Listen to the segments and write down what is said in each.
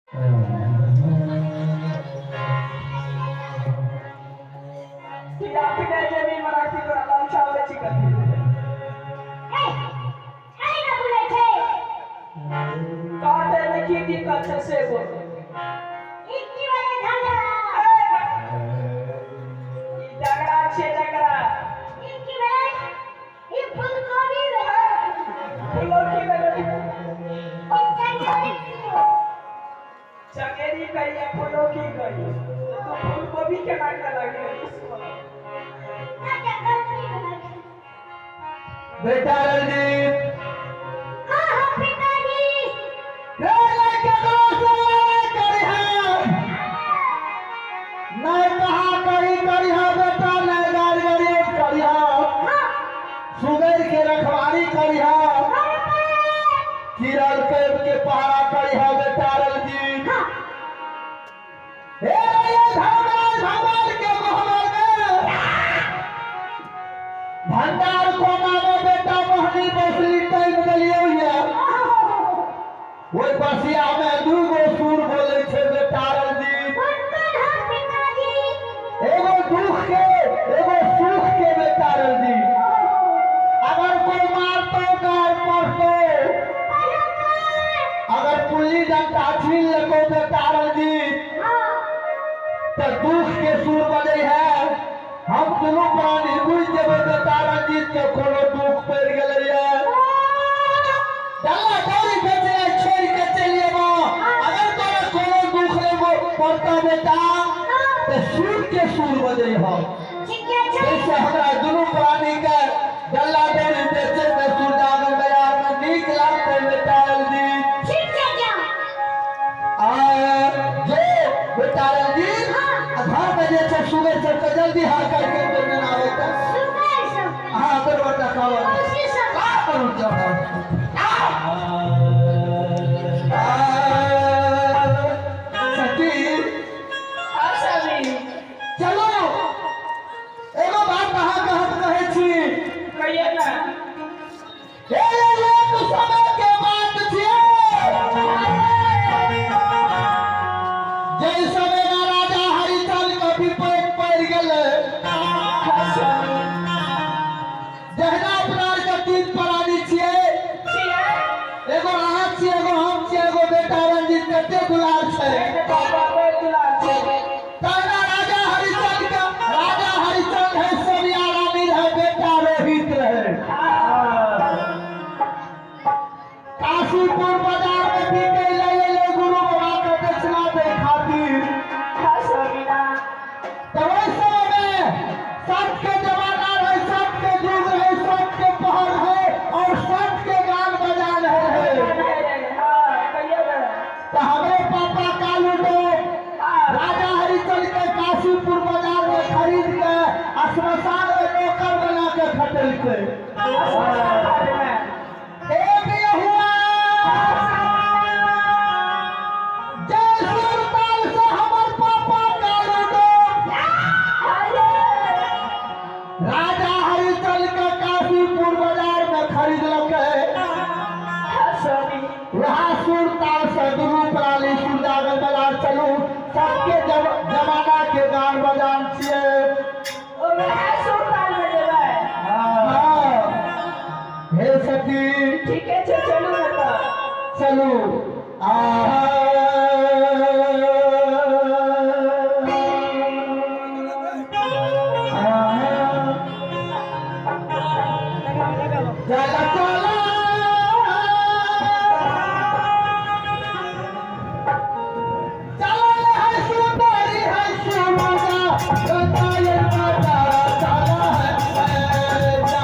अपने जेबी में राखी तोरा ललचाबै छी कथी हे, काहे ना बोलै छै? काटे में की दिक्कत छै से बोल। ई की भेलै झगड़ा? ई झगड़ा छियै झगड़ा। ई की भेलै? ई फूलकोबी भेलै। फुलौकी भेलै। ई चंगेरी छियै। चंगेरी कहिए फुलौकी कहिए, तू फूलगोभी केना के लगेली? चाचा, गलती भऽ गेल। बेटा रंजीत। हाँ हाँ पिताजी। रे नहीं केकरो से लड़ाई करी है, नहीं कहा करी करी है बेटा, नहीं गाड़ी गाड़ी करी है। सुगर के रखवारी करी है, कीरल के पहरा करी है बेटा रंजीत। हे ये धर्मराज भगवान के मोहर में भंडार कोना में बेटा मोहनी बसली टाइम देलियौ ये, ओहि बसिया में दू गो सुर बोलै छै बेटा रंजीत। कोन कोन हाँ पिताजी? एगो दुख के, एगो सुख के बेटा रंजीत। अगर कोई मारतो गार पड़तो, अगर पुल्ली डंडा छीन लेतो बेटा रंजीत, तो दुख के सुर बजे है। हम दुनू प्राणी बुझ जेबै बेटा रंजीत के कोनो दुख पड़ि गेलैया। डल्ला दौड़ी बेचनाइ छोड़ि के चलि एबो। अगर तोरा कोनो दुख नहि पड़तो बेटा, तो सुर के सुर बजे हो। ठीके छै। जैसे हमरा दुनू प्राणी के डल्ला दौड़ी बेचे में सुरजागल बाजार में नीक लागतै बेटा रंजीत। ठीक छै जा। आ जे बेटा रंजीत, घर में जे छै सुगर सबके जल्दी हाथ करके देने आबै तऽ। सुगर सब? हाँ, बरोबर खावा। मौसी सब? का करू जाओ। सखी। हाँ स्वामी। चलो, एगो बात अहाँके हम कहै छी। कहिए ना। हे एक समय के बात छियै, जाहि समय में राजा हरिचंद के विपरीत पड़ि गेलै। हाँ स्वामी। जहिना अपना आरके तीन प्राणी छियै, छियै। एगो अहाँ छियै, एगो हम छियै, एगो बेटा रंजीत, कते दुलार छै। पापा बड़ दुलार छै। तहिना राजा हरिचंद के, राजा हरिचंद है, सोनिया रानी रहे, बेटा रोहित रहे। काशीपुर बाजार में बिकै ले एलै गुरु बाबा के दक्षिणा दै खातिर। हाँ स्वामी ना। तऽ ओहि समय में सत के जमाना रहे, सत के युग रहे, सत के पहर रहे और सत के गान बजान रहे। हाँ, कहिए ना। तऽ हमरे पापा कालू डोम राजा हरिचंद के काशीपुर बाजार में खरीद के आ श्मशान में नौकर बना के खटेलकै। एक ये हुआ जय सुरताल से हमर पापा कालू डोम राजा हरिचंद के काशीपुर बाजार में खरीदलकै। हाँ स्वामी। वहाँ सुरताल से दुनू प्राणी सुरजागल बाजार चलू, सबके जमाना के गान बजान छियै। ओमे है सुरताल में जेबै? हाँ हे सखी। ठीके छै, चलू ने तऽ। चलू। आहा चल चल चल है सुंदरी है सुमना बताए माता चला है जा।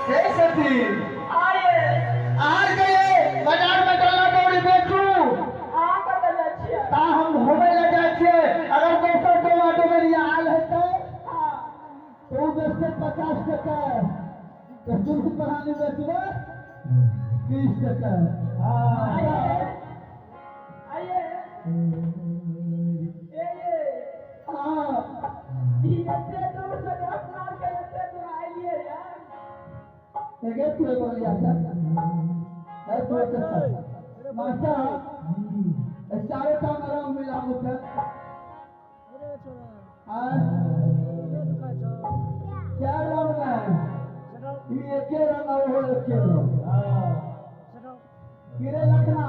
हे सखी आये आर गए बाजार में डोला डोरी बेचू आ कतऽ जाइ छियै ता हम घूमे ले जाइ छियै। अगर दोसर डोला डोबरिया आयल हेतै हाँ तो उ बेचतै 50 टका, तो दुनू प्राणी बेचबै 20 टका। आइए आइए ए ये हाँ ई एते दूर से जे अपना आरके एते दूर आइलियै यार। एगे तू बोलिया था है तू अच्छा मास्टर चारों का रंग मिला मुझे। चार रंग नहीं, ये एके रंग और वो एके रंग। किरे लखना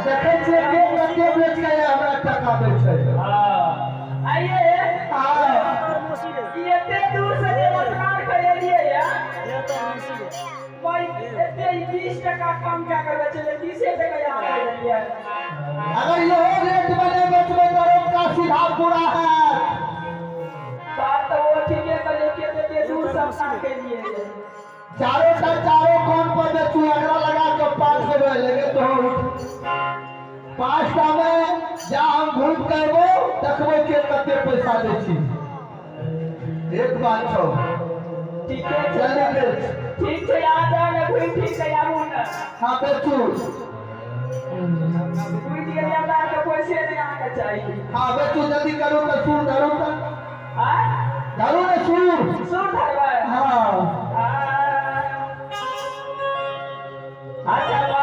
देखै छियै के कते बेच के हमरा टका दै छै। आइए ई एते दूर से जे अपना आरके एलियै यार भाई एते 20 टका कम क्या करबै छलै 30 टका यहाँ दे देलियै। अगर यहो रेट बने बेचबै तो रोका सीधा पूरा है। बात तो वो ठीके कहलियै कि एते दूर से अपना के लिए चारों का चारों कोन पर बेचू, अगला लगा के 5 गो लेके तो 5 टा में जा हम घूम के अयबो देखबै के कते पैसा दै छी। एक बात छौ ठीके छै जल्दी बेच। ठीक छै आ जाउ ने घुमि फिर के आबू ने। हाँ बेचू। बुझि गेलियै हमरा आरके पैसे नहि अहाँके चाही। हाँ बेचू जल्दी करू तऽ सूर धरू तऽ आँय धरू ने सूर। सूर धरबै? हाँ अच्छा।